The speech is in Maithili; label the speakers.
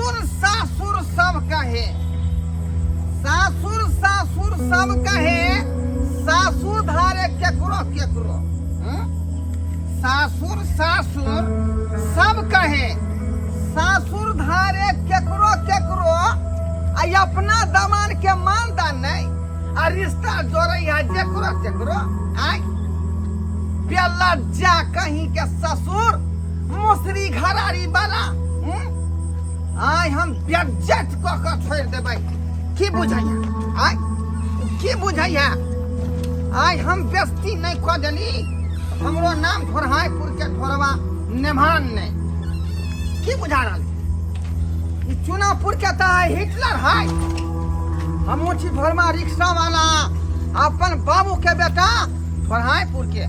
Speaker 1: सासुर सासुर सब कहे, सासुर सासुर सब कहे, सासुर धारे केकरो केकरो। सासुर सासुर सब कहे, सासुर धारे केकरो केकरो, आ अपना दमान के मानदान नहीं, आ रिश्ता जोड़ै है जेकरो तेकरो। आय बेलज्जा कहीं के ससुर मुसरी घरारी वाला। आय हम बेज्जत कऽ कऽ छोड़ि देबै। की बुझैया? आय की बुझैया? आय हम बेस्ती नहि कऽ देली, हमरो नाम ढोरहाइपुर के ढोरवा नेमान नहि। की बुझा रहल छी? ई चुनापुर के तऽ हिटलर है। हमहूँ छी ढोरमा रिक्शा वाला, अपन बाबू के बेटा ढोरहाइपुर के।